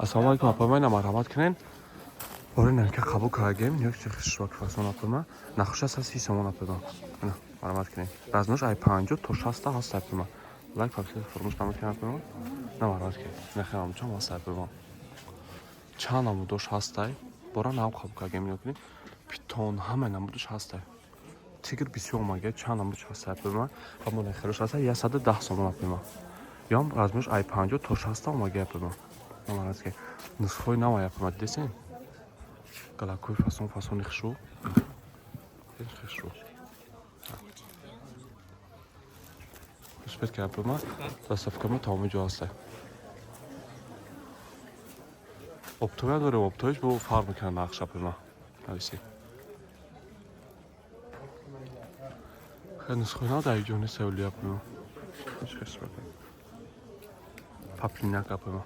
Ассалому алайкум, апама, ина марҳамат кунен. Бори намика қабул кардагем, ниёк чи хушрок фасон, апама. Нахуш аст 30 сомон, апама. Ина марҳамат кунен. Размерш ай 50 то 60 ҳаст, апама. Лайк, подписка фаромӯш намекунед, апама. На, марҳамат кунед. Нахелам чам ҳаст, апама. Чанд намудош ҳастай? Бора нав қабул кардагем, ниё кунед. Питон ҳама намудош ҳастай. Тигр бисёр омага, чанд намудош ҳастай, апама. Ва мо нахелош ҳастай 110 сомон, апама. Ём размерш ай 50 то 60 омага, апама. Марҳамат кунед. Нусхаҳои нав, апама, дидесен? Галакҳои фасон фасони хушрӯ. Хушрӯ. Успеть ки, апама, доставкама тамоми ҷо ҳастай. Оптовия дорем, оптовиш бо фарқ мекунад нақш, апама. Нависи. Хеле нусхаҳои нав дар ҷо нест, оли, апама. Паплинак, апама.